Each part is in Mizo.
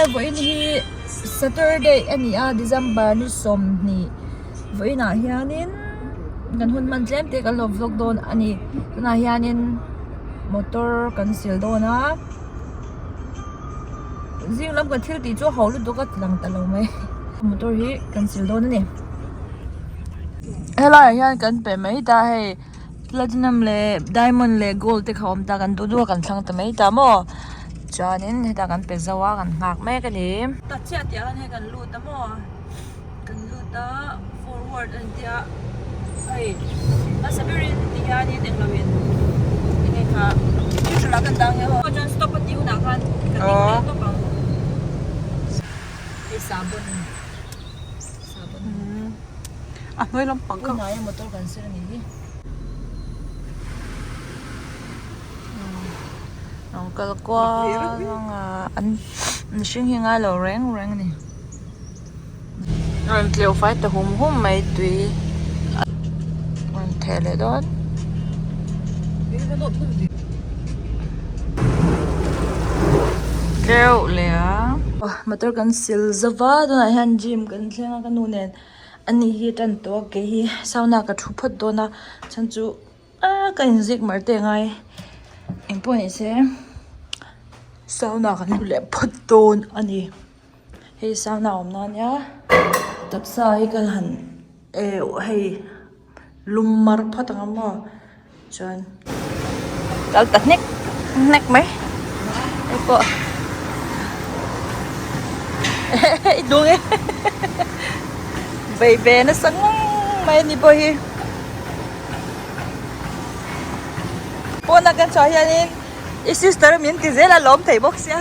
Vawiin hi Saturday a ni a December ni 20 vawiin ah hianin kan hun hman tlem te kan lo vlog dawn a ni tunah hianin motor kan sil dawn a zing lam kan thil tih chu a ho lutuk a ti lang ta lo mai motor hi kan sil dawn a ni helaiah hian kan pe mai ta hei. Platinum leh diamond leh gold te kha a awm ta kan duh duh a kan thlang ta mai ta maw chuanin hetah kan pe zo a kan nghak mek a ni. Ta chiah tih ah khan hei kan lut a maw kan lut a forward a intia hei hmasa berin ti hianin englo in enge kha neutral ah kan dah ang e aw chuan stop a tih hunah khan ka ding leh tawp ang hei sahbawn sahbawn. A hnuai lampang kha. Hnaia motor kan sir a nih hi. Rawn kal kual ang a an mihring hi ngai lo reng reng a ni. Rawn tleuh fai ta hum hum mai tui a rawn theh leh dawn. Tleuh leh a. Motor kan sil zova tunah hian gym kan thleng a ka nu nen. Ani hi tan tawh a kei hi sauna ka thu phawt dawn a chhan chu aaa ka inzik mar te ngai engpawh ni se sauna kan hmu leh phawt dawn a ni hei sauna awm na ania taksa hi ka han eh hei lum mar phawt ang a maw. Chuan kal ta hnek hnek mai hei pawh i tlung e vei ve nasa ngang mai a ni pawh hi pawn a kan chhuah hianin i sister min ti zel a lawm thei bawk sia.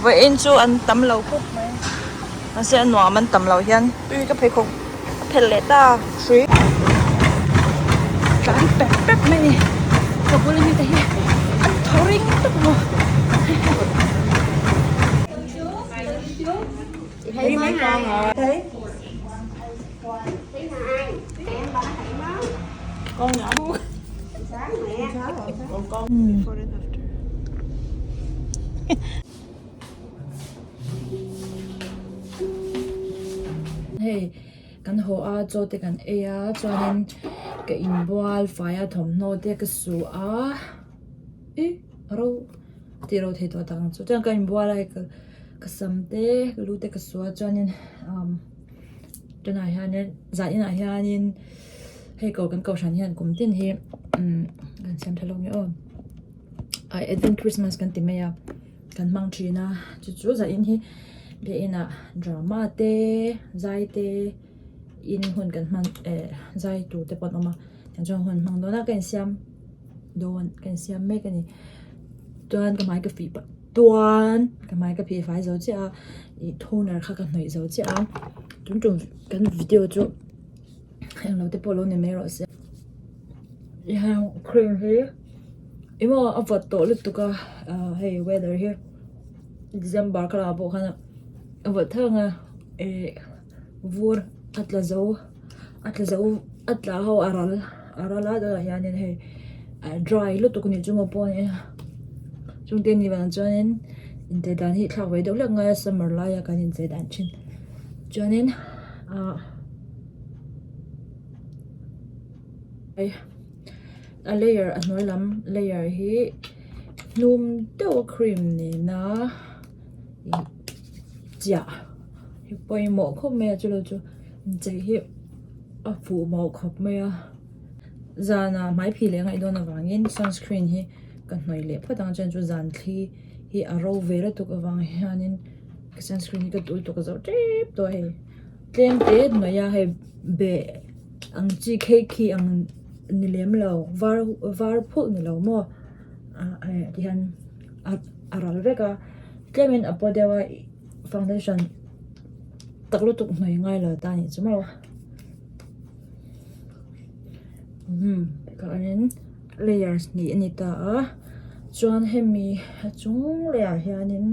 Vawiin chu an tam lo khawp mai mahse a nuam an tam loh hian tui ka pheikhawk a phelh leh ta hrui tlan pep pep mai a ni ka bula mite hi an thaw ring tawp maw. Hei kan haw a chaw te kan ei a chuanin ka inbual fai a thawmhnaw te ka su a ih a ro tih ro thei tawh tak ang chu chuan ka inbual a hei ka sam te ka lu te ka su a chuanin umm tunah hianin zan inah hianin. Hei ko kan kohhran hian kum tin hi umm kan siam tha lawk nge aw ah advent christmas kan ti mai a kan hmang thin a chu chu zanin hi biakin ah drama te zai te in hun kan hman eh zai tur te pawh an awm a tiang chuan hun hmang dawn a ka insiam dawn ka insiam mek a ni chuan ka hmai ka fih pah tuan ka hmai ka phih fai zo chiah a ih toner kha ka hnawih zo chiah a tun tum kan video chu. Englo te pawh lo ni mai rawh se heng cream hi emaw a vawt tawh lutuk a ah hei weather hi December kha lah pawh khan a vawt thang a ih vur a tla zo a tla zo a tla ho a ral a ral a tunah hianin hei a dry lutuk a nih chu maw pawh a ni a chungte ni vang chuanin inchei dan hi thlak ve deuh hlek ngai a summer laia kan inchei dan thin chuanin ah. A layer a hnuai lam layer hi hnum deuh a cream nena ih chiah hi pawimawh khawp mai a chulo chu inchei hi a fuh mawh khawp mai a zanah hmai phih leh ngaih dawn avangin sunscreen hi ka hnawih leh phawt ang chuan chu zan thli hi a ro ve lutuk avang hianin ka sunscreen hi ka duh lutuk a zo tep tawh a hei. Tlem te hnuai a hei beh ang chi khei khi ang ni lem lo var var phulh ni lo maw ah eh ti hian a a ral vek a tlem in a paw deuh a foundation tak lutuk hnuai ngai lo ta anih chu maw umm tikhanin layers hnih a ni ta a chuan hemi a chung leh ah hianin.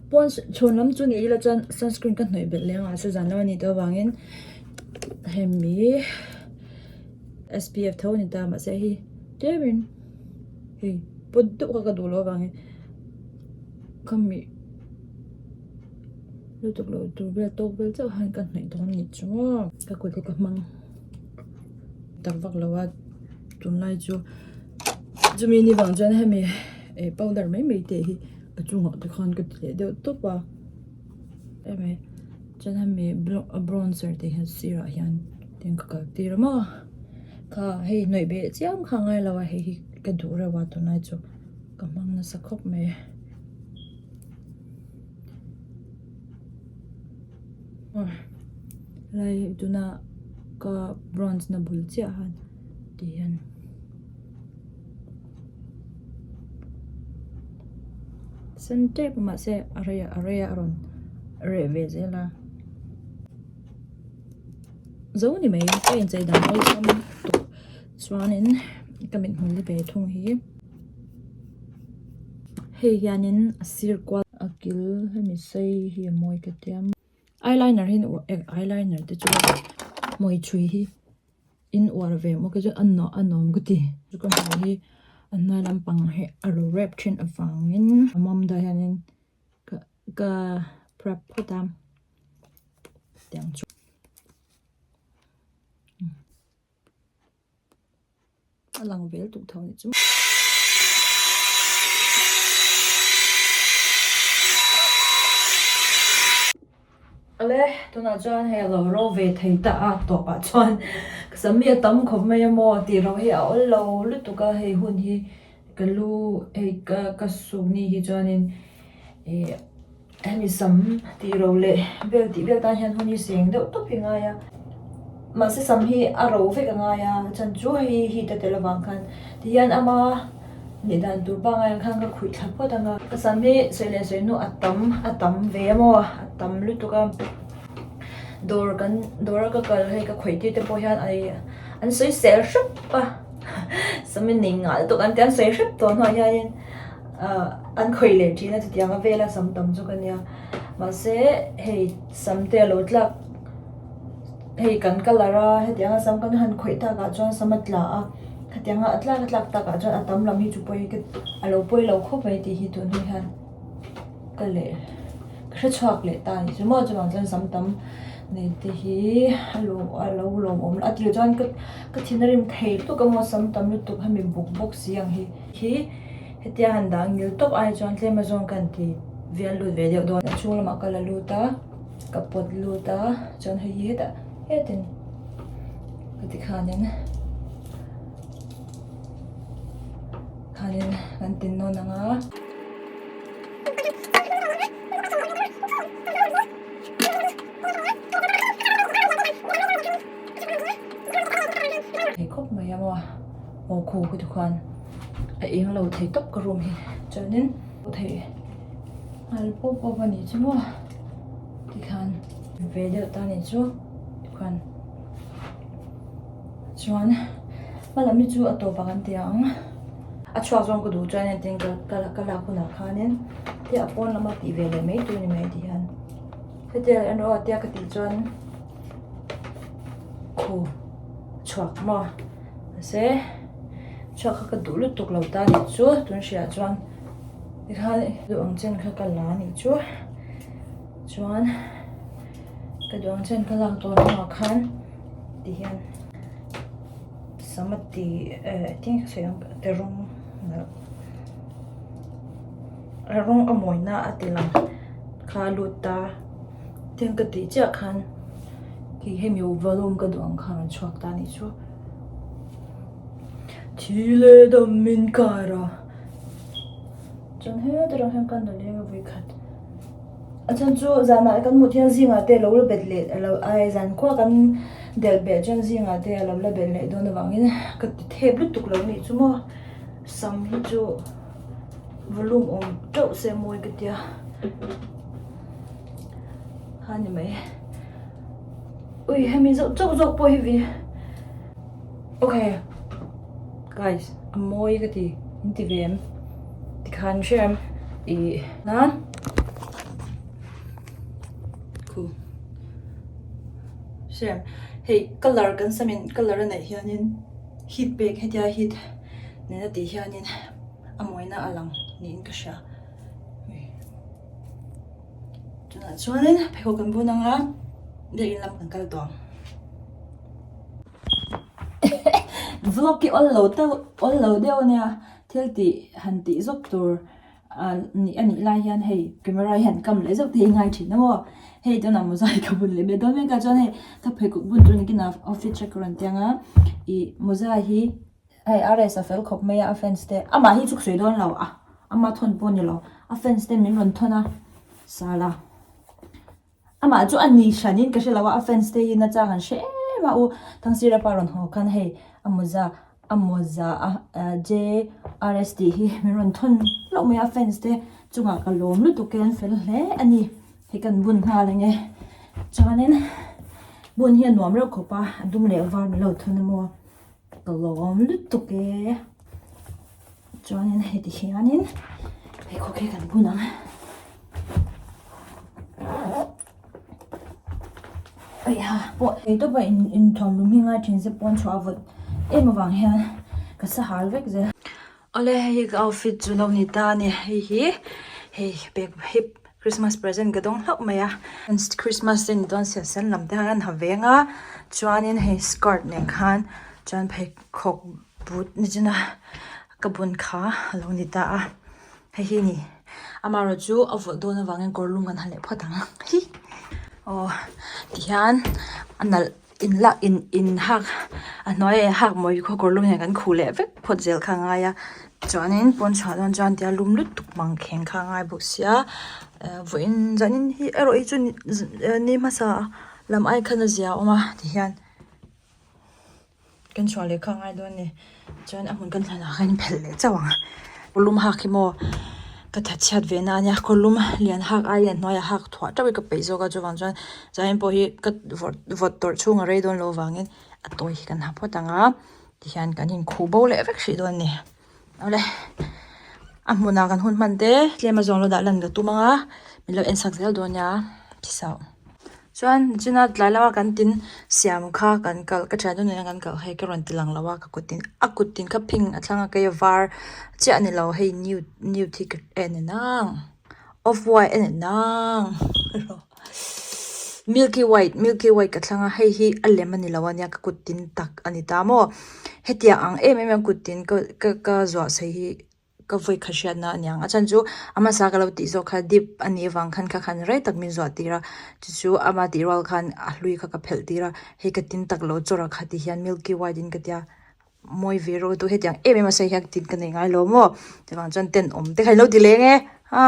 Pawn chhun lam chu ni ila chuan sunscreen ka hnawih belh leh ang a zan lam a nih tawh avangin hemi S P F tho a ni ta mahse hei. Tlemin hei pawt deuh kha ka duh loh avangin khami lutuk loh tur vel tawk vel chauh hian ka hnawih dawn a nih chu maw ka kut hi ka hmang tak vak lo a tunlai chu chumi ni vang chuan hemi eh powder mai mai te hi a chungah te khan ka ti leh deuh tawp a hemi chuan hemi bronzer te hian sirah hian tin ka kal tir a maw. Kha hei hnawih beh chiam kha a ngai lo a hei hi ka duh reuh a tunlai chu ka hmang nasa khawp mai helai tuna ka bronze na bul chiah han ti hian sen tep a mahse a rei a rei a rawn reh ve zel a. Zo ni mai ka inchei dan awlsam tuk chuanin ka mithmul hi ve thung hi hei hianin a sir kual a kil hemi sei hi a mawi ka tia eyeliner hi eyeliner te chu hmui chhui hi in uar ve maw ka chuan a nuam a nuam ka ti chu ka hmuh hi a hnuai lampang hi a ro rep thin avangin a mawm daih hianin ka ka prep phawt a. Tiang chu a lang vel duh tho anih chu. Awle tunah chuan hei a lo ro ve thei ta a tawpah chuan ka sam hi a tam khawp mai a maw tih ro hi a awl lo lutuk a hei hun hi ka lu hei ka ka suk ni hi chuanin ih Hemi sam tih ro leh vel tih vel tan hian hun hi seng deuh tawp hi a ngai a, mahse sam hi a ro vek a ngai a chan chu hei heat a tel avang khan tihian ama nih dan tur pangngai ang khan ka khuih thla phawt ang a, ka sam hi sawi leh sawi hnu a tam a tam ve a maw a tam lutuk a dawr kan dawr a ka kal hei ka khawih tir te pawh hian ai an sawi sel hrep a sam hi nei nghal lutuk an tia an sawi hrep tawh hnuah hianin. Ahh an khawih leh thin a chutiang a vela sam tam chu ka nia mahse hei sam te alo tlak hei kan colour a hetiang a sam kan han khawih tak ah chuan sam a tla a hetiang a tlak a tlak tak ah chuan a tam lam hi chu pawi ka alo pawi lo khawp mai tih hi tun hnu hian ka leh ka hre chhuak leh ta a ni chu maw chuvang chuan sam tam nei te hi a lawm a lo lawmawm a tir chuan ka ka thin a rim thei lutuk a maw sam tam lutuk hemi buk bawk si ang hi hi. Hetia han dah ngil tawp ai chuan tlem azawng ka han ti vial lut ve deuh dawn. A chhung lamah ka la lut a, ka pawt lut a, chuan hei hi hetah hetin ka ti khanin khanin kan tin nawn ang a. Thei khawp mai a maw aw khu ka ti khan. A eng lo thei tawp ka room hi chuanin thei nghal pawp pawp a nih chu maw tikhan ve deuh ta nih chu tikhan chuan hma lam hi chu a tawp ang an ti ang a chhuak zawng ka duh chuan tin ka ka lak hunah khanin tia a pawn lama tih ve leh mai tur a ni mai tihian hetiang leh erawh tia ka tih chuan khu chhuak maw mahse. Chhuak kha ka duh lutuk lo ta nih chu tun hriah chuan tikhan duh ang chen kha ka la anih chu chuan ka duh ang chen ka lak dawn hnuah khan tihian sam a ti eh tin ka sawi ang ti rawng nalh a rawng a mawina a ti lang kha a lut ta tin ka tih chiah khan khi hemi volume ka duh ang khan a rawn chhuak ta anih chu. Thi leh dam min kar a chuan heta tang hian ka naleng a vawi khat a chhan chu zanah kan hmuh hian zingah te alo la bet leh alo ai zan khua kan delh beh chuan zingah te alo la bet leh dawn avangin ka ti thep lutuk lo nih chu maw sam hi chu volume awm teuh se mawi ka tia ha ni mai ui hemi zauh chauh zawk pawh hi vi. Okay guys a mawi ka ti in ti ve em tikhan hre em ih na khu hre em hei colour kan sam in colour a neih hianin heat pek hetia heat. nena tih hianin a mawina a lang niin ka hria. Tunah chuanin pheikhawk kan bun anga biakinn lam kan kal tawh ang. Vlog hi awl lo deuh awl lo deuh ania thil tih han tih zawk tur ah nih a nih lai hian hei camera hi han kam leh zauh te hi ngai thin a maw hei tunah mawza hi ka bun leh mai dawn mek a chuan hei ka pheikhawk bun tur ni kinah outfit check ka rawn ti ang a ih mawza hi. Hei RS a fel khawp mai a, a fans te amah hi chuk sawi dawn lo a, ama thawn pawh a ni lo, a fans te min rawn thawn a, sala amah chu a ni hran in ka hre lo a, a fans te hi nachang an hre em a u Thangsira pa rawn haw khan hei a mawza a mawza a JRS tih hi min rawn thawn hlauh mai a, a fans te chungah ka lawm lutuk e an fel hle a ni, hei kan bun nghal ang e chuanin bun hi a nuam reuh khawp a, a dum leh var min lo thawn a maw. Ka lawm lutuk e. Chuanin heti hianin pheikhawk hi kan bun ang. Aiha pawh ei tawp a in inthuam lum hi ngai thin se pawn chhuah a vawt em avang hian ka sa hal vek zel. Awle hei hi ka outfit chu lo ni ta a ni hei hi hei bag hip Christmas present ka dawng hlauh mai a Christmas te ni dawn sia sen lam te khan an ha veng a chuanin hei skirt nen khan chuan pheikhawk but ni china ka bun kha a lo ni ta a hei hi ni amaherawh chu a vawh dawn avangin kawr lum kan ha leh phawt ang hi aw tihian a nalh in lak in in hak a hnuai ah hak mawi khaw kawr lum hian kan khuh leh vek phawt zel kha a ngai a chuanin pawn chhuah dawn chuan tia lum lutuk mang kheng kha a ngai bawk sia vawiin zanin hi erawh hi chu ni hmasa lam ai khan a zia awm a tihian kan chhuah leh kha a ngai dawn a ni chuan a hmun kan thlan ah khan in phelh leh chauh ang kawr lum hak hi maw ka that chhiat ve na ania kawr lum lian hak ai a hnuaiah hak thuah teuh hi ka peih zawk a chuvang chuan chuanin pawh hi ka vawt vawt tawrh chhung a rei dawn loh avangin a tawi hi kan ha phawt ang a tihian kan inkhuh bo leh vek hrih dawn a ni awle a hmunah kan hun hman te tlem a zawng lo dah lan ka tum ang a min lo en sak zel dawn nia phisau. Chuan nichina tlai lama kan tin siam kha kan kalh ka thian nena kan kalh hei ka rawn ti lang lo a ka kut in a kut tin kha phing a thlang a kei a var chiah a ni lo hei nude nude hi ka en en ang off white en en ang milky white milky white ka thlang a hei hi a lem a ni lo a nia ka kut tin tak a ni ta maw hetiang ang em em a kut tin ka ka ka zuah sei hi. Ka vawi kha hriatna a niang. A chhan chu a hmasa ka lo tih zawk kha dip a nih avang khan kha khan rei tak min zuah tir a, chu chu ama tih rual khan a hlui kha ka phelh tir a, hei ka tin tak lo chawrh a kha ti hian milky white in ka tia mawi ve rawh tu hetiang em em a sei hian tin ka nei ngai lo maw chuvang chuan tenawm te kha in lo ti leng e ha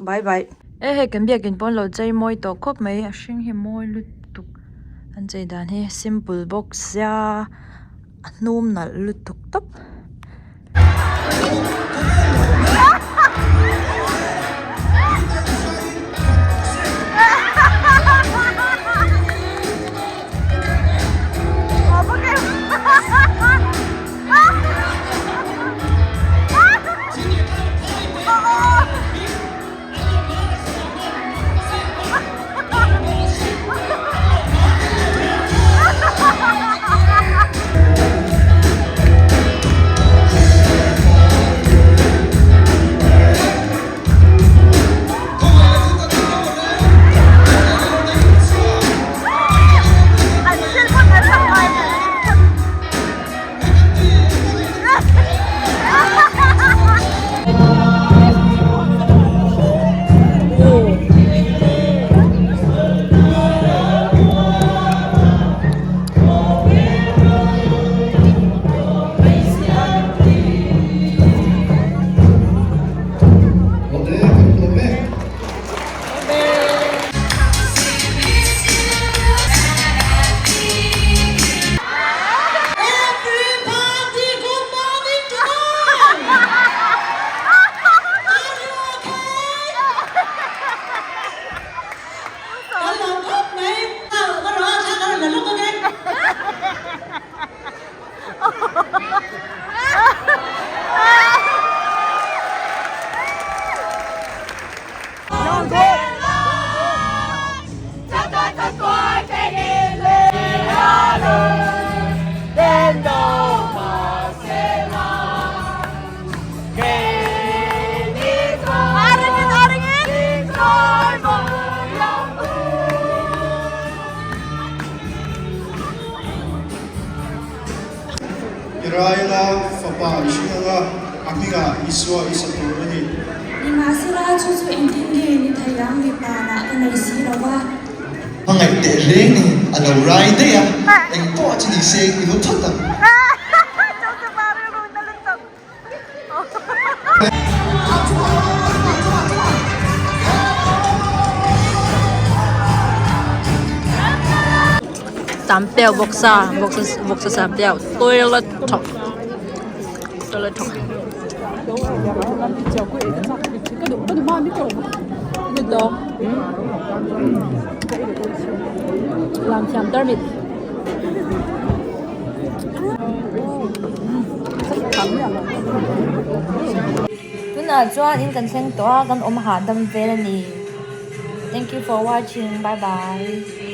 bye bye. E hei kan biakin pawn lo chei mawi tawh khawp mai a hring hi mawi lutuk an chei dan hi simple bawk sia a hnum nalh lutuk tawp. i hring anga, a hmingah Isua i sa tur a ni. Nimahsela, chu chu engtin nge ni thei ang mipa lah ka nei si lo va. Hmangaih teh reng in a lo rai daih a, eng pawh chu ni se i lo that ang. Sampiau vawksa vawksa sampiau toilet thawk toilet thawk làm thiam tarmit. Tunah chuan in kan thleng tawh a kan awm hahdam vel a ni. Thank you for watching bye bye.